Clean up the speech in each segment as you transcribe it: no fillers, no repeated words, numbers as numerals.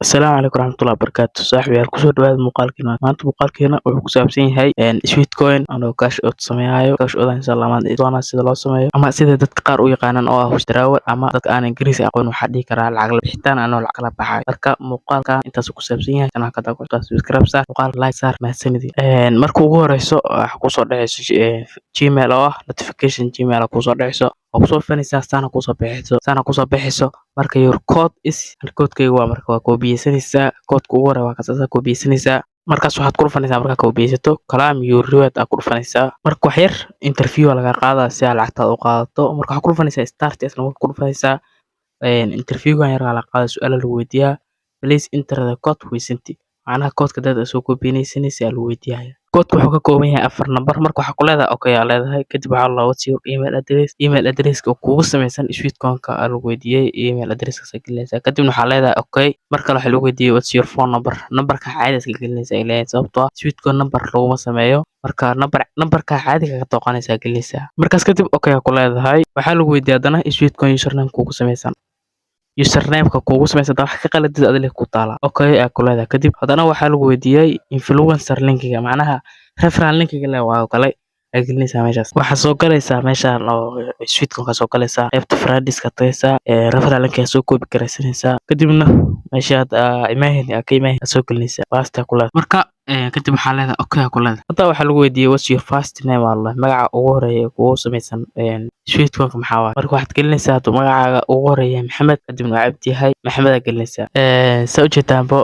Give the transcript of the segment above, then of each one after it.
Asalaamu calaykum waraxmatullahi wabarakaatu. Saaxiibayaal, kusoo dhawaada muuqaalkeena. Maanta muuqaalkeena wuxuu ku saabsan yahay Sweatcoin anoo cash out sameeyayo. Cash out insha Allah maanta doonaa sida loo sameeyo, ama sida dadka qaar u yaqaanaan oo ah withdrawal, ama dadka aan Ingiriisi aqoon waxaa dhihi karaa lacag la bixitaan anoo lacag kala baxayo. Marka muuqaalka intaas ku saabsan yahay. Channelka haddaa ku subscribe saar, muuqaalka like saar. Mahadsanidin. Marka ugu horeyso waxa kusoo dhaceyso Gmail oo ah notification Gmail kusoo dhaceyso waa kusoo fanaysaa, saana kusoo bixayso. Marka "Your code is", codekayga waa. Marka waa koobiyeysanaysaa codeka ugu horeeya, waa kaas koobiyeysanaysaa. Markaas waxaad ku dhufanaysaa, markaa koobiyeysato, "Claim your reward" aa ku dhufanaysaa. Marka wax yar interview aa lagaa qaadaa si aad lacagtaada u qaadato. Marka waxaad ku dhufanaysaa "Start", isla markaa ku dhufanaysaa. Interviewgan yar aa la qaadaa, su'aalo lagu weydiiyaa. "Please enter the code we sent", macnaha codeka dad soo koobiyeysanaysa aa lagu weydiiyaya. Codeka wuxuu ka kooban yahay afar number. Marka waxaa ku leedahay "Okay" aa leedahay. Kadib waxaa la "What's your email address?" Email addresska oo kugu samaysan Sweatcoin-ka aa lagu weydiiyey, email addresskaas aa gelinaysaa. Kadibna waxaa leedahay "Okay". Mar kale waxaa lagu weydiiyey "What's your phone number?" Numberka caadi iska gelinaysaa ay leeyihiin, sababtoo ah Sweatcoin number laguma sameeyo. Marka numberka caadiga ka dooqanaysaa, gelinaysaa. Markaas kadib "Okay" aa ku leedahay. Waxaa lagu weydiiyey haddana Sweatcoin username kugu samaysan, username-ka kugu samaysan wax ka qaladid adiga ku taala. "Okay" aa ku leedahay. Kadib haddana waxaa lagu weydiiyey influencer linkiga, macnaha referral linkiga le waa kale aa gelinaysaa meeshaas. Waxaa soo galaysaa meeshaan oo Sweatcoin ka soo galaysaa, qaybta friendska tagaysaa, referral linkiga soo copy garaysanaysaa. Kadibna meeshaad imahin ka imahin soo gelinaysaa, "Paste" ku leedahay. Marka kadib waxaa leedahay "Okay" aa ku leedahay. Hadda waxaa lagu weydiiyey "What's your first name?" Aa la magaca ugu horeeya kugu samaysan Sweatcoin-ka maxaa waaye? Marka waxaad gelinaysaa hadduu magacaaga ugu horeeya Maxamed, kadibna waa Cabdi yahay, Maxamed aa gelinaysaa. Saa ujeedaanbo,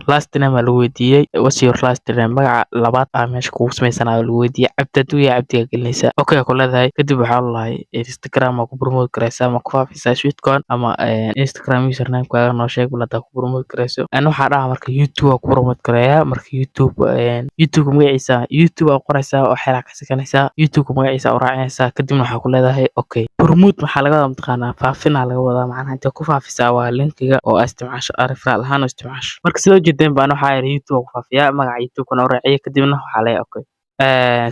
last name aa lagu weydiiyey. "What's your last name?" Magaca labaad aa meesha kugu samaysan aa lagu weydiiyey. Cabdi hadduu yahay, Cabdigaa gelinaysaa. "Okay" aa ku leedahay. Kadib waxaa lalahay Instagram aa ku promote garaysaa ama ku faafisaa Sweatcoin, ama Instagram username-kaaga noo sheeg bal haddaa ku promote garayso. Ani waxaa dhahaa marka YouTube aa ku promote gareeyaa. Marka YouTube magaciisa YouTube aa qoraysaa, wax yaraa ka sakanaysaa, YouTube magaciisa u raacinaysaa. Kadibna waxaa ku leedahay "Okay". Promote maxaa laga wadaa? Mataqaanaa, faafinaa laga wadaa, macnaha intee ku faafisaa waa linkiga oo aa isticmaasho, aa referral ahaan u isticmaasho. Marka sida ujeedeen baan waxaa yidhi YouTube ku faafiyaa, magaca YouTube-kana u raaciya. Kadibna waxaa leeyahay "Okay".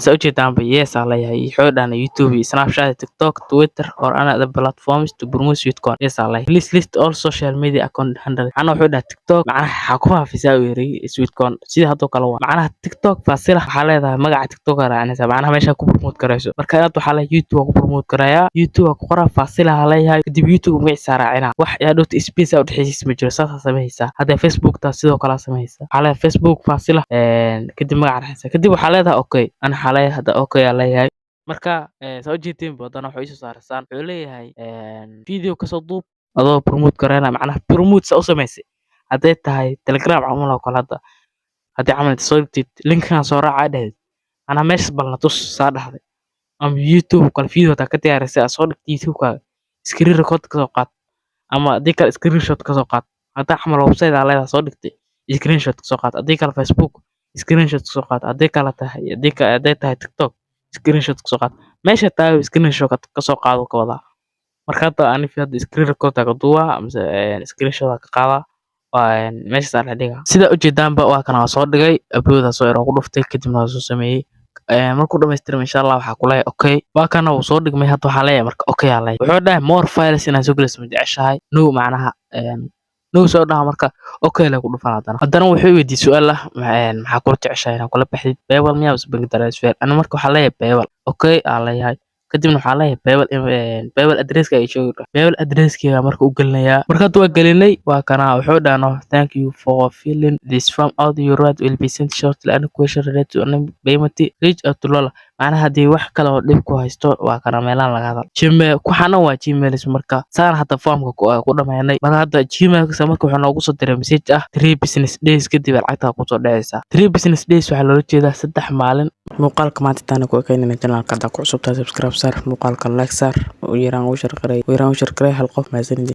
Saa ujeedaanba, "Yes" aa leeyahay. Wuxuu dhahnay YouTube, Snapchat, TikTok, Twitter or another platforms to promote Sweatcoin. "Yes" aa leeyahay. "Please list all social media account handle." Macnaha wuxuu dhahay TikTok, macnaha waxaa ku faafisaa uu yiri Sweatcoin, sida haddoo kale waa. Macnaha TikTok faasila waxaa leedahay, magaca TikTok aa raacinaysaa, macnaha meesha ku promote garayso. Marka inaad waxaa leeyahay YouTube waa ku promote garayaa, YouTube waa ku qoraa, faasila aa leeyahay. Kadib YouTube magaciisa raacina, wax yaa dhowta space aa udhexeysiis ma jiro, saasaa sameysaa. Hadda Facebook taa sidoo kale aa sameysaa, waxaa leeyahay Facebook faasila, kadib magaca raacaysaa. Kadib waxaa leedahay "Okay". Ana waxaa leeyahay hadda "Okay" aa leeyahay. Marka saa ujeedeen haddana wuxuu iisoo saaraysaan, wuxuu leeyahay video kasoo duub adoo promote gareyna, macnaha promote saa u samaysay. Hadday tahay Telegram camal oo kale, hadda haddii camal inta soo dhigtid linkan soo raacaa dhahdid, macnaha meeshas balna tus saa dhahday, ama YouTube kale video hadaa ka diyaarisay aad soo dhigtay YouTube-kaaga, screen record kasoo qaad, ama haddii kale screenshot kasoo qaad. Haddaa camal website aa leedahay soo dhigtay, screenshot kasoo qaad. Haddii kale Facebook, screenshot kasoo qaad. Haddii kale tahay haddii hadday tahay TikTok, screenshot kasoo qaad. Meesha tahay screenshot kasoo qaado ka wadaa. Marka hadda ani hadda screen record aa ka duubaa mise screenshot aa ka qaadaa, waa meeshaas aa dhex dhigaa. Sida ujeedaanba, waa kana, waa soo dhigay, upload aa soo yar ku dhuftay, kadibna waa soo sameeyey. Markuu dhamaystirmo insha Allah waxaa kuleeyahay "Okay". Waa kana, wuu soo dhigmay. Hadda waxaa leeyahay marka "Okay" aa leeyahay. Wuxuu dhahay "More files inaad soo geliso ma jeceshahay?" "No", macnaha "No" soo dhaha. Marka "Okay" le ku dhufan. Haddana wuxuu weydiiyey su'aal ah: "Maxaa kula jeceshahay inaad kula baxdid, PayPal miyaa mise bank transfer?" Ani marka waxaa leeyahay PayPal. "Okay" aa leeyahay. Kadibna waxaa leeyahay PayPal addresska ay sheegi, PayPal addresskeyga marka u gelinayaa. Marka hadda waa gelinay, waa kana. Wuxuu dhahay "Thank you for filling this form out. Your reward will be sent shortly. Any question related to any payment, reach out to Lola." Macnaha haddii wax kale oo dhib ku haysto, waa kana meelahan laga hadal. Gmail waxaana waa Gmail. Marka saan hadda formka ku dhamaynay. Marka hadda Gmailka marka wuxuu noogu soo diray message ah 3 business days kadib lacagta kusoo dhacaysaa. 3 business days waxaa loola jeedaa 3 maalin. Muuqaalka maanta intaana ku ekeynana. Channelka haddaa ku cusubtahay, subscribe saar, muuqaalka like saar, u yaraan u share garay, u yaraan u share garay hal qof. Mahadsanidin.